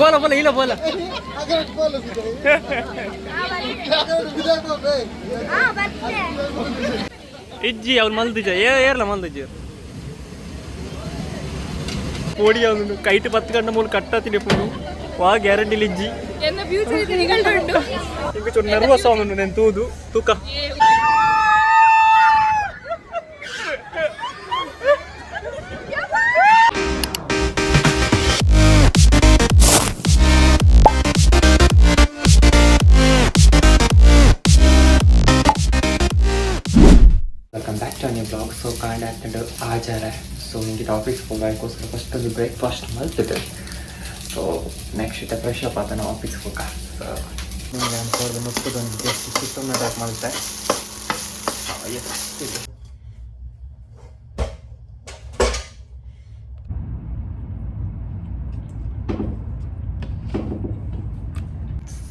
ಬೋಲ ಬೋಲ ಇಲ್ಲ ಬೋಲ. ಇಜ್ಜಿ ಅವ್ನು ಮಲ್ದಿಜ ಏರ್ಲ ಮಲ್ದಿಜಿ ಕೋಡಿ ಅವನು ಕೈಟ್ ಪತ್ತು ಗಂಟೆ ಮೂಲ ಕಟ್ಟತೀನಿ ಪುಡು ವಾ ಗ್ಯಾರಂಟಿ ಇಜ್ಜಿ. ಎನ್ನ ಫ್ಯೂಚರ್ ಇದೆ ನಿಗಂಟು. ಇಂಕ ಚೂರು ನರ್ವಸ್ ಅವನು నేను ತೂದು ತೂಕ. Welcome back to new blog. So ಕಾಂಡ ಆಗ್ತಂಡು ಆಜಾರ. ಸೊ ಹಿಂಗೆ ಆಫೀಸ್ ಹೋಗೋಕ್ಕೋಸ್ಕರ ಫಸ್ಟ್ ಒಂದು ಬ್ರೇಕ್ಫಾಸ್ಟ್ ಮಲ್ತಿದ್ದೆ. ಸೊ ನೆಕ್ಸ್ಟ್ ಇಟ್ಟ ಫ್ರೆಶ್ ಅಪ್ ಆತನ ಆಫೀಸ್ಗೆ ಹೋಗ. ಸೊ ನಿಮಗೆ ಅನ್ಸೋದು ಮುಪ್ಪದೊಂದು ಜಸ್ಟ್ ಚಿತ್ರನ್ನ ಮಾಡ್ತೆ.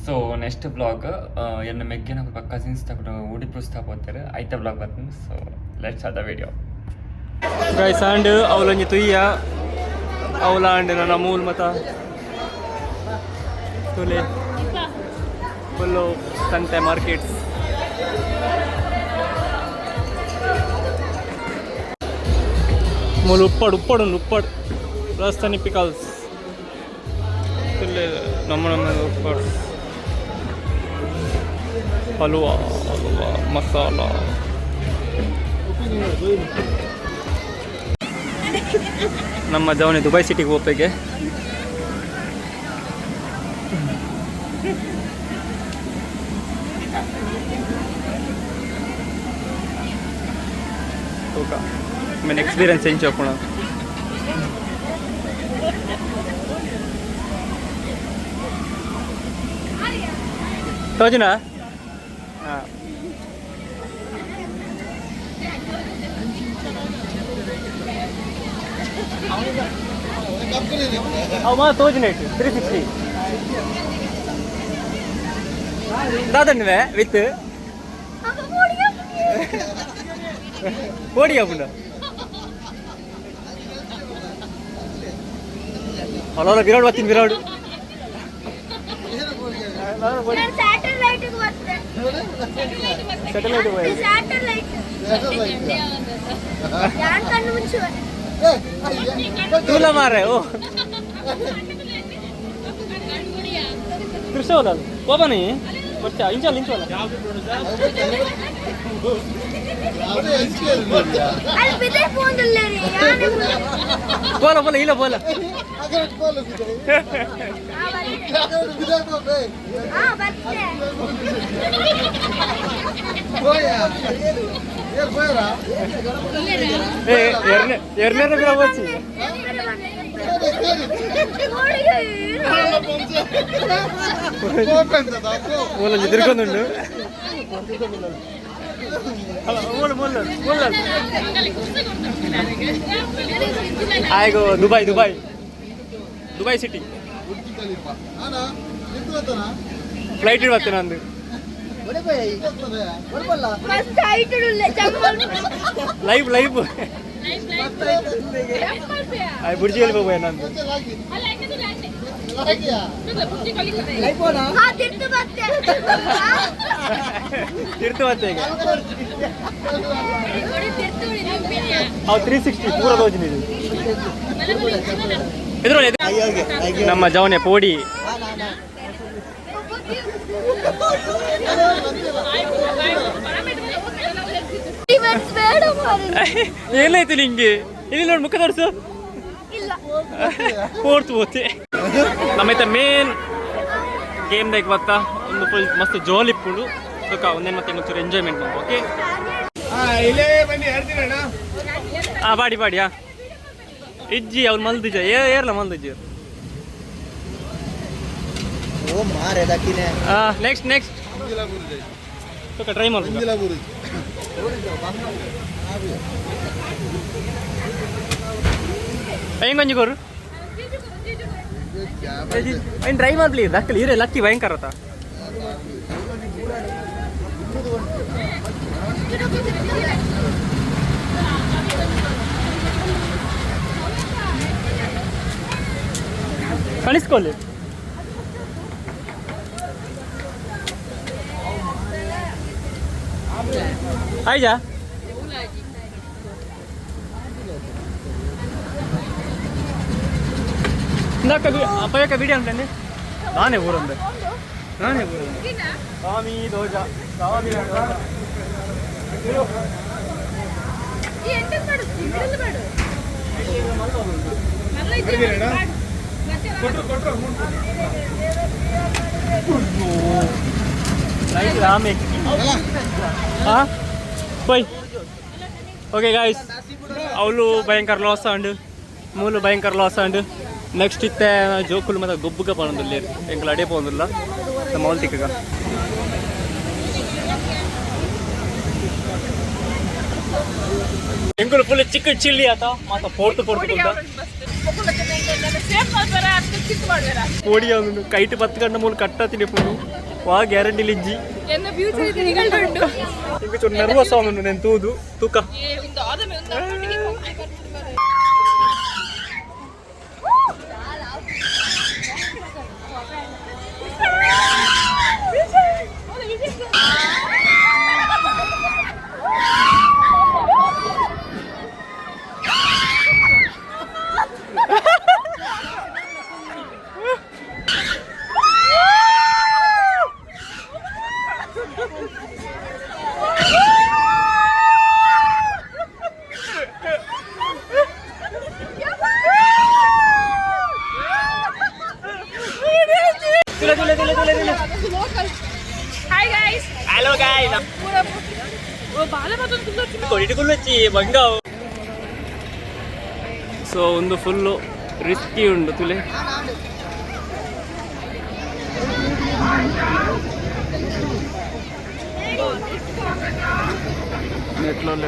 ಸೊ ನೆಕ್ಸ್ಟ್ ಬ್ಲಾಗ್ ಎನ್ನ ಮೆಗ್ಗೆನ ಕಸಿನ್ಸ್ ತಗೊಂಡು ಉಡುಪಿ ಪೋತಾರೆ ಐತ ಬ್ಲಾಗ್ ಬರ್ತೀನಿ. So let's start the video. Guys, and ಅವಲೊಂಜಿ ತುಯ್ಯ ಅವಲಾಂಡ್ ನನ್ನ ಮೂಲ್ ಮತ ತುಲೆ ಫುಲ್ಲು ಸಂತೆ ಮಾರ್ಕೆಟ್ಸ್ ಮೂಲು ಉಪ್ಪಾಡು ಉಪ್ಪಾಡು ಉಂಡು ಉಪ್ಪಾಡು ರಾಜಸ್ಥಾನಿ ಪಿಕಲ್ಸ್ ತುಲೆ ನಮ್ಮ ನಮ್ಮ ಉಪ್ಪಾಡು ಹಲುವಾ ಹಲುವಾ ಮಸಾಲ. ನಮ್ಮ ಜವನಿ ದುಬೈ ಸಿಟಿಗೆ ಹೋಗ್ಬೇಕೆ. ತೂಕ ಮೇನ್ ಎಕ್ಸ್ಪೀರಿಯನ್ಸ್ ಎಂಚ ಉಪ್ಪುಂಡು ತೋಜುನಾ? ಹಾಂ, ಅವ ತೋಜುನೇಟ್ 360 ದಾದಂಡುವೆ ವಿತ್ ಕೋಡಿ ಆಪುಂಡು. ಅಲ್ಲ ವಿರಾಟ್ ಬರ್ತೀನಿ ವಿರಾಟ್. ಸ್ಯಾಟಲೈಟ್ ಬರ್ತೆ. ಸ್ಯಾಟಲೈಟ್. ಸ್ಯಾಟಲೈಟ್ ಯಾನ್ ಕಣ್ಣು ಮುಂಚೆ. ತೂಲ ಮಾರೆ ಓ ಕೃಷ್ಣ ಕೋಪನಿ ಬರ್ಚಾ ಇಂಚಲ್ಲ ಇಂಚಲ್ಲ. ಅಲ್ಲಿ ಬಿದೆ ಫೋನ್ ಯಾನ್. ಬೋಲ ಬೋಲ ಇಲ್ಲ ಬೋಲ. ಹಾ ಬರ್ತೆ. ಏ ಎರಡನೇ ಎರಡನೇ ಬಿರ ಹೋಚಿ. ಮೂಲ ತಿರ್ಕೊಂದುಂಡು ಮೂಲ ಮೂಲ ಮೂಲ ಆಯ್ಗೋ ದುಬೈ ದುಬೈ ದುಬೈ ಸಿಟಿ flight ಬರ್ತೇನೆ ನಂದು. ಮಸ್ತ್ ಹೈಟ್ ಲೈಫ್ ಲೈಫ್ ಆಯ್ ಬುರ್ಜಿ ಅಲ್ಲಿ ಹೋಗ್ಬೋದು ನಂದು. ಹಾ ತಿರ್ತು ಬರ್ತೆ. ತಿರ್ತು ಮತ್ತೆ ಈಗ ಅವು 360 ಪೂರ ತೋಜಿನ ಇದು ಎದುರು ನಮ್ಮ ಜವನೆ ಪೋಡಿ. ಬೇಡ ಮಾರ್ರೆ. ಏನಾಯ್ತು ನಿಂಗೆ? ಇಲ್ಲಿ ನೋಡಿ, ಮುಖ ತೋರಿಸು. ಇಲ್ಲ. ಫೋರ್ತ್ ಹೋತೆ ನಮ್ಮೈತ ಮೇನ್ ಗೇಮ್ ದಾಗ್ ಬತ್ತ ಒಂದು ಫುಲ್ ಮಸ್ತ್ ಜೋಲಿ ಇಪ್ಪುಂಡು. ಸುಖ ಒಂದೇನು ಮತ್ತೆ ಒಂಚೂರು ಎಂಜಾಯ್ಮೆಂಟ್ ಮಾಡ್ಕೊ. ಓಕೆ, ಹಾಂ ಬಾಡಿ ಬಾಡಿ. ಹಾಂ ಇಜ್ಜಿ ಅವ್ನು ಮಲ್ದಿಜ ಏರ್ಲ ಮಲ್ದಿಜಿ. ಹಾಂ ನೆಕ್ಸ್ಟ್ ನೆಕ್ಸ್ಟ್ ಸುಖ ಟ್ರೈ ಮಾಡ್ಬೇಕು. ಹೆಂಗೊಂಜಿ ಕೊರು ಏನು ಟ್ರೈ ಮಾಡ್ಲಿ ಲಕ್ಕಲಿ ಇರೇ ಲಕ್ಕಿ ಭಯಂಕರ ಆತ. ಕಳಿಸ್ಕೊಳ್ಳಿ. ಆಯ್ತಾ? ಇಂದಾಕ ಅಪ್ಪಯ್ಯಕ್ಕ ವಿಡಿಯೋ ಅಂತಂದೆ. ನಾನೇ ಊರಂದೆ, ನಾನೇ ಊರಂದೆ. ಸ್ವಾಮಿ ದೋಜ ಸ್ವಾಮಿ. ರೈಟ್ ರಾಮೆ. ಹಾಂ ಬೈ. ಓಕೆ ಗಾಯ್ಸ್, ಅವಳು ಭಯಂಕರ ಲಾಸ್ ಆಂಡ್, ಮೂಲು ಭಯಂಕರ ಲಾಸ್ ಆಂಡ್. ನೆಕ್ಸ್ಟ್ ಇತ್ತೆ ಜೋಕುಲು ಮತ್ತೆ ಗೊಬ್ಬುಗ ಪೋಂದುಲ್ಲೇರು. ಎಂಕುಲು ಅಡೆ ಪೋಂದುಲ್ಲ ನಮ್ಮ ಅವಳು ತಿಕ್ಕಗ. ಎಂಕುಲು ಫುಲ್ ಚಿಕ್ಕ ಚಿಲ್ಲಿ ಆತ ಮಾತ ಪೋರ್ತು ಪೋರ್ತು ಕುಂತ. ಪೋಡಿ ಅವನು ಕೈಟ್ ಪತ್ತು ಗಂಡ ಮೂಲು ಕಟ್ಟತೀನಿ ಪುಡು ವಾ ಗ್ಯಾರಂಟಿ ಲಿಜ್ಜಿ. ಎನ್ನ ಫ್ಯೂಚರ್ ಇದೆ ನಿಗಲ್ಡುಂಡು. ಇಂಕು ಚೂರು ನರ್ವಸ್ ಅವನು నేను ತೂದು ತೂಕ. ಏ ಒಂದು ಆದಮೆ ಒಂದು ಅಕ್ಕನಿಗೆ ಪಂಕ್ತಿ ಬರ್ತದೆ ಮಾರ್ರೆ. ತುಲೆ ತುಲೆ ತುಲೆ ತುಲೆ ತುಲೆ. Hi guys. Hello guys. ಪೂರ ಓ ಬಾಲ ಮತ್ತೊಂದು ಕುಲ್ಲೊಚ್ಚಿ. ಕೊಡಿಟುಕುಲ್ಲೊಚ್ಚಿ ಬಂಗಾವ್. ಸೊ ಒಂದು ಫುಲ್ಲು ರಿಸ್ಕಿ ಉಂಡು ತುಲೆ. ನೆಟ್ಲೋಲ್.